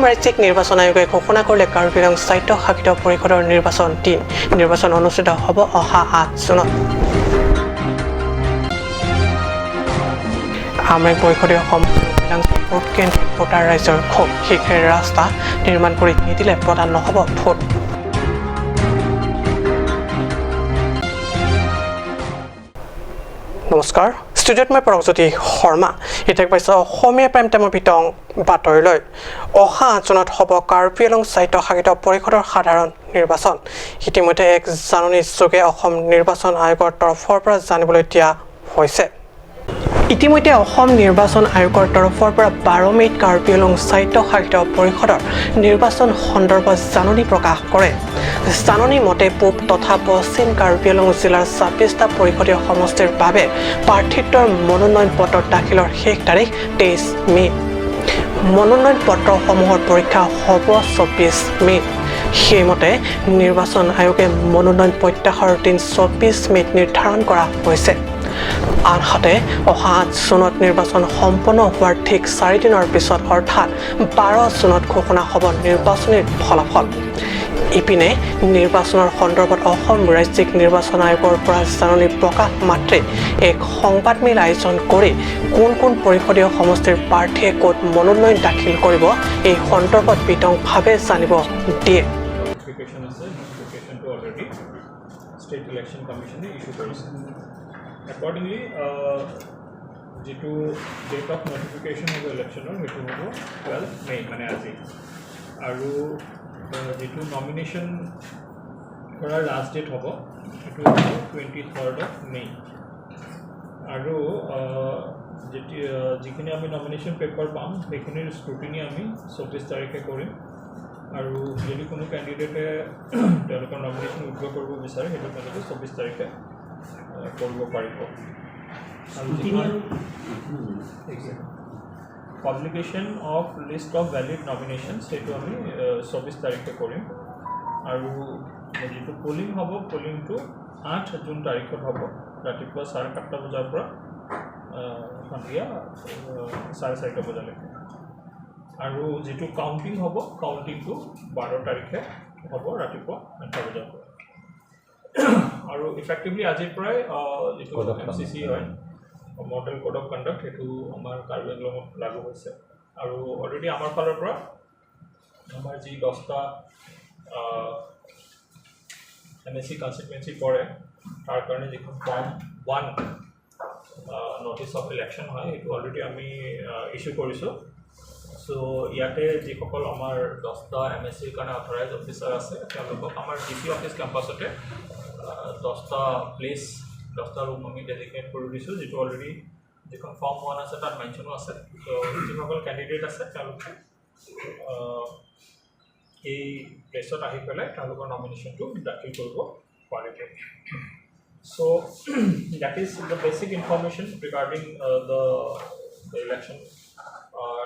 ৰাজ্যিক নিৰ্বাচন আয়োগে ঘোষণা কৰিলে কাৰ্বি আংলং স্বায়ত্তশাসিত পৰিষদৰ নিৰ্বাচন দিন। নিৰ্বাচন অনুষ্ঠিত হ'ব অহা 8 জুনত। আমৰেং পৰিষদীয় সমষ্টিৰ ভোট কেন্দ্ৰত ভোটাৰ ৰাইজৰ ক্ষোভ। শীঘ্ৰে ৰাস্তা নিৰ্মাণ কৰি নিদিলে প্ৰদান নহ'ব ভোট। নমস্কাৰ, ষ্টুডিঅ'ত মই পৰকজ্যোতি শৰ্মা। এতিয়া পাইছোঁ অসমীয়া প্ৰাইম টাইমৰ বিতং বাতৰিলৈ। অহা 8 জুনত হ'ব কাৰ্বি আংলং স্বায়ত্তশাসিত পৰিষদৰ সাধাৰণ নিৰ্বাচন। ইতিমধ্যে এক জাননী যোগে অসম নিৰ্বাচন আয়োগৰ তৰফৰ পৰা জানিবলৈ দিয়া হৈছে। ইতিমধ্যে অসম নিৰ্বাচন আয়োগৰ তৰফৰ পৰা 12 মে'ত কাৰ্বি আংলং স্বায়ত্তশাসিত পৰিষদৰ নিৰ্বাচন সন্দৰ্ভত জাননী প্ৰকাশ কৰে। জাননী মতে, পূব তথা পশ্চিম কাৰ্বি আংলং জিলাৰ 26টা পৰিষদীয় সমষ্টিৰ বাবে প্ৰাৰ্থিত্বৰ মনোনয়ন পত্ৰ দাখিলৰ শেষ তাৰিখ 23 মে'। মনোনয়ন পত্ৰসমূহৰ পৰীক্ষা হ'ব 24 মে'ত। সেইমতে নিৰ্বাচন আয়োগে মনোনয়ন প্ৰত্যাহাৰৰ দিন 24 মে'ত নিৰ্ধাৰণ কৰা হৈছে। আনহাতে, অহা 8 জুনত নিৰ্বাচন সম্পন্ন হোৱাৰ ঠিক 4 দিনৰ পিছত, অৰ্থাৎ 12 জুনত ঘোষণা হ'ব নিৰ্বাচনীৰ ফলাফল। ইপিনে, নিৰ্বাচনৰ সন্দৰ্ভত অসম ৰাজ্যিক নিৰ্বাচন আয়োগৰ পৰা জাননী প্ৰকাশ মাত্ৰে এক সংবাদমেল আয়োজন কৰি কোন কোন পৰিষদীয় সমষ্টিৰ প্ৰাৰ্থীয়ে ক'ত মনোনয়ন দাখিল কৰিব, এই সন্দৰ্ভত বিতংভাৱে জানিব দিয়ে। নটিফিকেশ্যন আছে। নটিফিকেশ্যনটো অলৰেডি ষ্টেট ইলেকশ্যন কমিশ্যনে ইছ্যু কৰিছে। একৰ্ডিংলি যিটো ডেট অফ নটিফিকেশ্যন হ'ব ইলেকশ্যনৰ, সেইটো হ'ব 12 মে', মানে আজি। আৰু যিটো নমিনেশ্যন কৰাৰ লাষ্ট ডেট হ'ব, সেইটো হ'ব 23rd of May. আৰু যেতিয়া যিখিনি আমি নমিনেশ্যন পেপাৰ পাম, সেইখিনিৰ স্ক্ৰুটিনি আমি 24 তাৰিখে কৰিম। আৰু যদি কোনো কেণ্ডিডেটে তেওঁলোকৰ নমিনেশ্যন উইথড্ৰ কৰিব বিচাৰে, সেইটো তেওঁলোকে 24 তাৰিখে কৰিব পাৰিব। আৰু যিখন publication of list of valid nomination, সেইটো আমি 24 তাৰিখে কৰিম। আৰু যিটো পলিং হ'ব, পলিংটো 8 জুন তাৰিখত হ'ব, ৰাতিপুৱা 7:30 বজাৰ পৰা সন্ধিয়া 4:30 বজালৈকে। আৰু যিটো কাউণ্টিং হ'ব, কাউণ্টিংটো 12 তাৰিখে হ'ব, ৰাতিপুৱা 8টা বজাৰ পৰা। আৰু ইফেক্টিভলি আজিৰ পৰাই যিটো Code of MCC হয়, মডেল কোড অফ কণ্ডাক্ট, সেইটো আমাৰ কাৰ্বি আংলঙত লাগু হৈছে। আৰু অলৰেডি আমাৰ ফালৰ পৰা আমাৰ যি 10টা এমএচি কনষ্টিটুৱেঞ্চি পৰে, তাৰ কাৰণে যিখন form 1 notice of election হয়, সেইটো অলৰেডি আমি ইছ্যু কৰিছোঁ। চ' ইয়াতে যিসকল আমাৰ 10টা এমএচিৰ কাৰণে অথৰাইজ অফিচাৰ আছে, তেওঁলোকক আমাৰ ডি চি অফিচ কেম্পাছতে 10টা প্লেচ, 10টা ৰুম আমি ডেজিগনেট কৰি দিছোঁ, যিটো অলৰেডি যিখন ফৰ্ম 1 আছে তাত মেনশ্যনো আছে। চ' যিসকল কেণ্ডিডেট আছে, তেওঁলোকে এই প্লেচত আহি পেলাই তেওঁলোকৰ নমিনেশ্যনটো দাখিল কৰিব পাৰিব। So that is the basic information regarding the election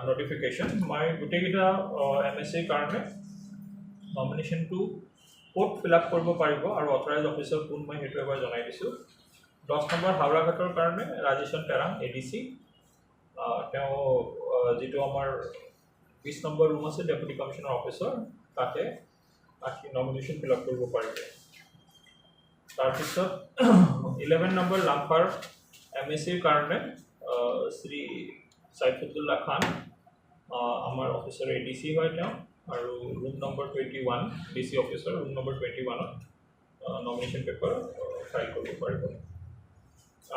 notification. মই গোটেইকেইটা এমএচিৰ কাৰণে নমিনেশ্যনটো ক'ত ফিল আপ কৰিব পাৰিব আৰু অথৰাইজ অফিচাৰ কোন, মই সেইটো এবাৰ জনাই দিছোঁ। 10 নম্বৰ হাওৰাঘাটৰ কাৰণে ৰাজেশন টেৰাং, এডিচি, তেওঁ যিটো আমাৰ 20 নম্বৰ ৰুম আছে ডেপুটি কমিশ্যনাৰ অফিচৰ, তাতে আহি নমিনেশ্যন ফিল আপ কৰিব পাৰিব। তাৰপিছত 11 নম্বৰ লাংফাৰ এমএচিৰ কাৰণে শ্ৰী চাইফুদ্দুল্লাহ খান, আমাৰ অফিচৰ এডিচি হয় তেওঁ, আৰু ৰুম নম্বৰ 21, ডিচি অফিচৰ ৰুম নম্বৰ 21ত নমিনেশ্যন পেপাৰ ফাইল কৰিব পাৰিব।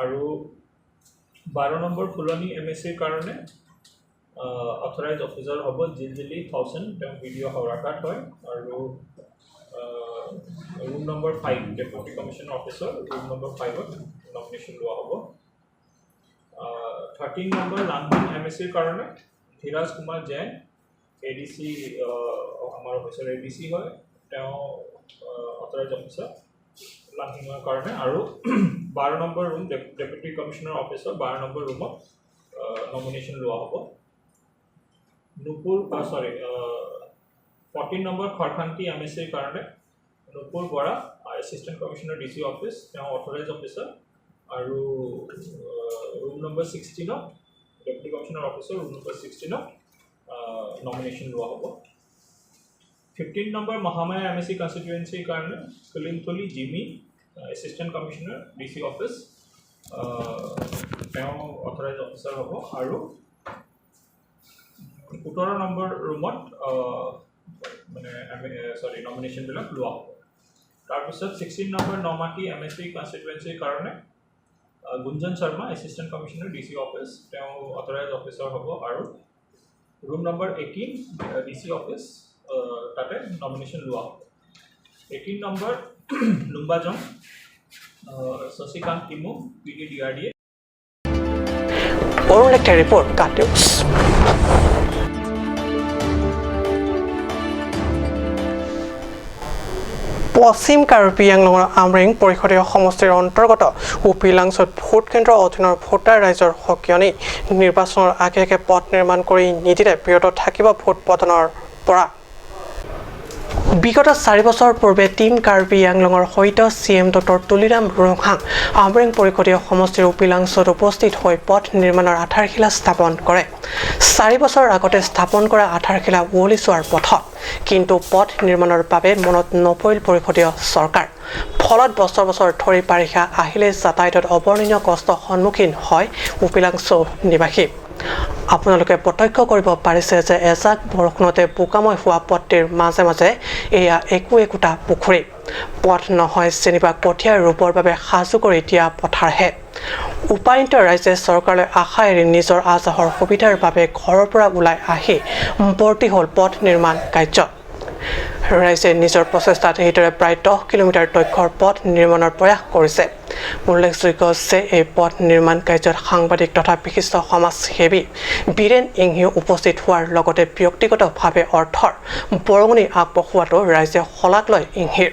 আৰু 12 নম্বৰ ফুলনি এমএচিৰ কাৰণে অথৰাইজ অফিচাৰ হ'ব জিলজিলি থাউচেণ্ড, তেওঁ বিডিঅ' হাওৰাঘাট হয়, আৰু ৰুম নম্বৰ 5, ডেপুটি কমিশ্যনাৰ অফিচৰ ৰুম নম্বৰ 5ত নমিনেশ্যন লোৱা হ'ব। 13 নম্বৰ লাংডিং এমএচিৰ কাৰণে ধীৰাজ কুমাৰ জৈন, এডিচি, আমাৰ অফিচৰ এডিচি হয়, তেওঁ অথৰাইজ অফিচাৰ লাংডিঙৰ কাৰণে, আৰু 12 নম্বৰ ৰুম, ডেপুটি কমিশ্যনাৰ অফিচৰ 12 নম্বৰ ৰুমত নমিনেশ্যন লোৱা হ'ব। নুপুৰ, চৰি, 14 নম্বৰ খৰখান্তি এমএচিৰ কাৰণে Nupur Bora, assistant commissioner DC office, তেওঁ অথৰাইজ অফিচাৰ, আৰু ৰুম নম্বৰ 16ত, ডেপুটি কমিশ্যনাৰ অফিচৰ ৰুম নম্বৰ 16ত। নমিনেশ্যন লোৱা হ'ব। 15 নম্বৰ মহামায়া MAC কনষ্টিটুৱেঞ্চিৰ কাৰণে Kulintoli Jimmy, assistant commissioner DC office, তেওঁ অথৰাইজ অফিচাৰ হ'ব আৰু 17 নম্বৰ ৰুমত মানে চৰি নমিনেশ্যনবিলাক লোৱা হ'ব। তাৰপিছত 16 নম্বৰ নমাটি MAC কনষ্টিটুৱেঞ্চিৰ কাৰণে Gunjan Sharma, assistant commissioner DC office, তেওঁ অথৰাইজ অফিচাৰ হ'ব আৰু ৰুম নম্বৰ 18 DC office, তাতে নমিনেশ্যন লোৱা হ'ব। 18 number Lumbajong Shashikant Imo, PD DRDA. Arun লেখে ৰিপৰ্ট, কাট নিউজ। পশ্চিম কাৰ্বি আংলঙৰ আমৰিং পৰিষদীয় সমষ্টিৰ অন্তৰ্গত উপিলাংছত ভোট কেন্দ্ৰৰ অধীনৰ ভোটাৰ ৰাইজৰ সকিয়নি। নিৰ্বাচনৰ আগে আগে পথ নিৰ্মাণ কৰি নিদিলে বিৰত থাকিব ভোট প্ৰদানৰ পৰা। বিগত 4 বছৰ পূৰ্বে টীম কাৰ্বি আংলঙৰ সৈতে CM doctor Tuliram Ronghang Amreng পৰিষদীয় সমষ্টিৰ উপিলাংছত উপস্থিত হৈ পথ নিৰ্মাণৰ আধাৰশিলা স্থাপন কৰে। 4 বছৰ আগতে স্থাপন কৰা আধাৰশিলা উৱলি যোৱাৰ পথত, কিন্তু পথ নিৰ্মাণৰ বাবে মনত নপৰিল পৰিষদীয় চৰকাৰ। ফলত বছৰ বছৰ ধৰি বাৰিষা আহিলে যাতায়াতত অবৰ্ণনীয় কষ্টৰ সন্মুখীন হয় উপিলাংছ নিবাসী। আপোনালোকে প্ৰত্যক্ষ কৰিব পাৰিছে যে এজাক বৰষুণতে বোকাময় হোৱা পথটিৰ মাজে মাজে এয়া একো একোটা পুখুৰী। পথ নহয় যেনিবা কঠীয়া ৰুবৰ বাবে সাজু কৰি দিয়া পথাৰহে। উপায়ন্ত ৰাইজে চৰকাৰলৈ আশা এৰি নিজৰ আজাহৰ সুবিধাৰ বাবে ঘৰৰ পৰা ওলাই আহি বৰ্তি হ'ল পথ নিৰ্মাণ কাৰ্যত। ৰাইজে নিজৰ প্ৰচেষ্টাত এইদৰে প্ৰায় 10 কিলোমিটাৰ দৈৰ্ঘ্যৰ পথ নিৰ্মাণৰ প্ৰয়াস কৰিছে। উল্লেখযোগ্য যে এই পথ নিৰ্মাণ কাৰ্যত সাংবাদিক তথা বিশিষ্ট সমাজসেৱী বীৰেণ ইংহিও উপস্থিত হোৱাৰ লগতে ব্যক্তিগতভাৱে অৰ্থৰ বৰঙণি আগবঢ়োৱাটো ৰাইজে শলাগ লয় ইংহিৰ।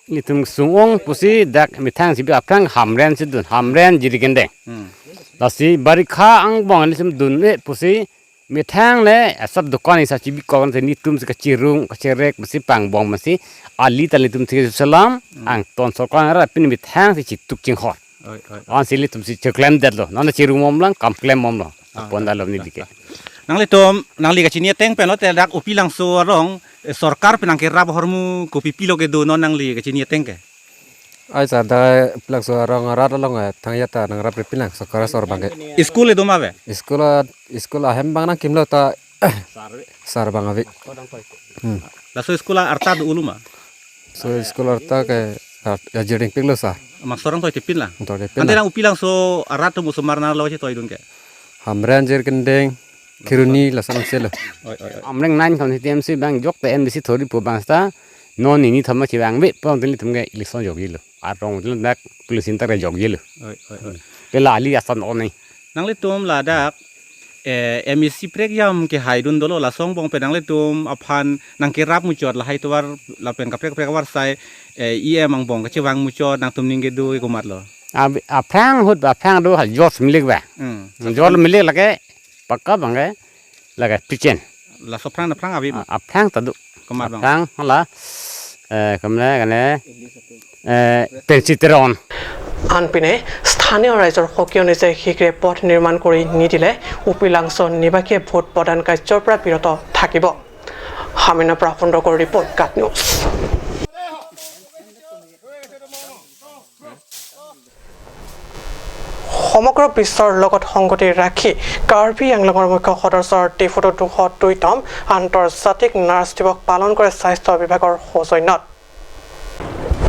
Nitum sungong pusi dak mithang sibi apang hamren sidun hamren jirigende lasi barikha ang bong nitum dun pusi mithang le sab dukan isa chibi kon se nitum se kachirung kachirek pusi pang bong masi ali talitum se salam ang ton sorkar ra pin mithang si chituk ching khor an sili tum si cheklem det lo non chirung momlang kamklem momlo apon dalom ni dike nang le tom nang li ka chinia teng pen lo te dak upilang so rong सरकार पे nang ke rab hormu kopi pilo ke do non nang li ke chinia teng ke ai sa da pilang so rong rat long thang ya ta nang rab pilang sarkar sor bang ke school e do ma be school school ahem bang nang kimlo ta sar bang ave la so school arta do uluma so school arta ke ya jering pilo sa ma sorong toy tipin la ante nang upilang so arat mo sumarna lo che toy dun ke hamran jer kendeng kiruni la sanang selo amreng nine kon TMC bang jok te MBC thori po bang sta non ni thama chi bang be pong tin thum ge election jog yelo ar rong tin dak police inter jog yelo pe la ali asan on ni nang le tom la dak MEC prek yam ke haidun dolo la song bong pe nang le tom aphan nang ke rap mu chot la hai towar la pen ka prek prek war sai EM ang bong ka chi wang mu chot nang tum ning ge du ko mat lo a phang hut ba phang do ha jot milik ba jot milik la ke pakka bangga laga pichen la soprang na prang abi a phang tadu kamar bang phang hala kamla gane pensitron আনপিনে স্থানীয় ৰাইজৰ সকিয়নি যে শীঘ্ৰে পথ নিৰ্মাণ কৰি নিদিলে উপিলাংছ নিবাসীয়ে vote প্ৰদান কাৰ্যৰ পৰা বিৰত থাকিব। হামিনৰ পৰা সুন্দৰকৰ ৰিপৰ্ট, কাট নিউজ। সমগ্ৰ বিশ্বৰ লগত সংগতি ৰাখি কাৰ্বি আংলঙৰ মুখ্য সদস্যৰ ডিফুটো 202তম আন্তৰ্জাতিক নাৰ্ছ দিৱস পালন কৰে স্বাস্থ্য বিভাগৰ সৌজন্যত।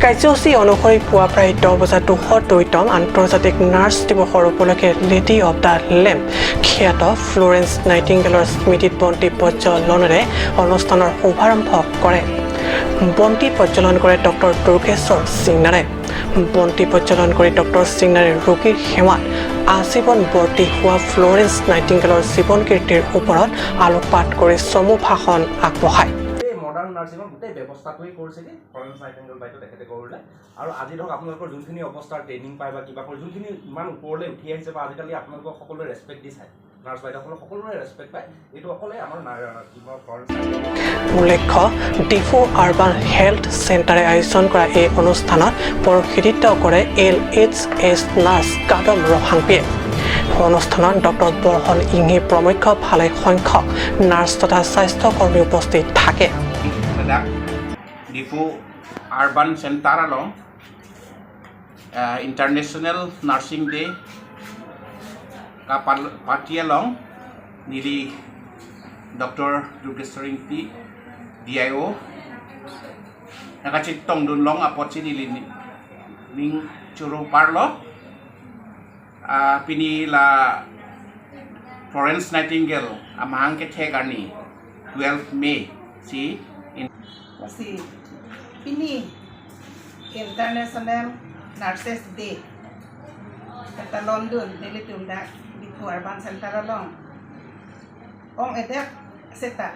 কাৰ্যসূচী অনুসৰি পুৱা প্ৰায় 10 বজাত 202তম আন্তৰ্জাতিক নাৰ্ছ দিৱসৰ উপলক্ষে লেডি অৱ the lamp খ্যাত ফ্লৰেন্স নাইটিংগেলৰ স্মৃতিত বন্তি প্ৰজ্বলনেৰে অনুষ্ঠানৰ শুভাৰম্ভ কৰে। বন্তি প্ৰজ্বলন কৰে ডক্টৰ দুৰ্গেশ্বৰ সিংনাৰে। বন্তি প্ৰজ্বলন কৰি ডক্টৰ সিংনাৰে ৰোগীৰ সেৱাত আজীৱন বৰ্তি হোৱা ফ্লৰেন্স নাইটিংগেলৰ জীৱন কীৰ্তিৰ ওপৰত আলোকপাত কৰি চমু ভাষণ আগবঢ়ায়। মডাৰ্ণ নাৰ্ছিঙৰ গোটেই ব্যৱস্থাটোৱেই কৰিছে কি ফ্লৰেন্স নাইটিংগেল বাইদেউ তেখেতে কৰিলে। আৰু আজি ধৰক আপোনালোকৰ যোনখিনি অৱস্থাৰ ট্ৰেইনিং পায় বা কিবা কৰে, যোনখিনি ইমান ওপৰলৈ উঠি আহিছে বা আজিকালি আপোনালোকক সকলোৱে ৰেচপেক্ট দি চায়, নাৰ্ছ বাইদেউসকলৰ সকলোৰে ৰেচপেক্ট পায়। এইটো অকলে আমাৰ যিবোৰ ফৰেন উল্লেখ্য, ডিফু আৰবান হেল্থ চেণ্টাৰে আয়োজন কৰা এই অনুষ্ঠানত পৌৰোহিত্য কৰে এল এইচ এছ নাৰ্ছ কাদম ৰহাংপিয়ে। অনুষ্ঠানত ডক্টৰ বৰ্ষণ ইংহি প্ৰমুখ্য ভালে সংখ্যক নাৰ্ছ তথা স্বাস্থ্যকৰ্মী উপস্থিত থাকে। Diphu urban centre along international nursing day ka party along nili Dr. Durgeswar Ingti DIO nakachit tong dun long apot si nili ning churo parlo pini la Florence Nightingale amahang ke thek arni 12 May si si pini International Nurses Day kata London dili tumda Diphu Urban Center along ong edek seta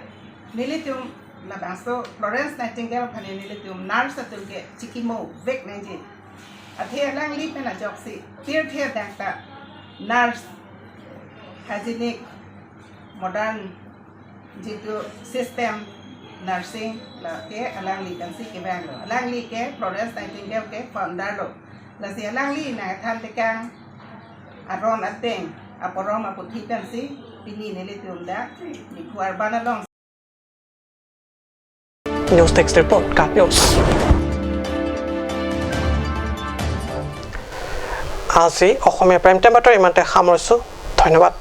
nili tum la bangso Florence Nightingale phani nili tum nurse atum ke chikimo vek nanji athe lang li pena jok si tir the dakta nurse hygienic modern jitu system nursing la ke alang li tan si ke bang lo alang li ke Florence Nightingale ke founder lo la si alang li na than te kang aron ateng aporom aputhi tan si pini ne le tum da Diphu Urban along. News desk report, Cup news. আজি অসমীয়া prime time বাতৰি ইমানতে সামৰিছোঁ। ধন্যবাদ।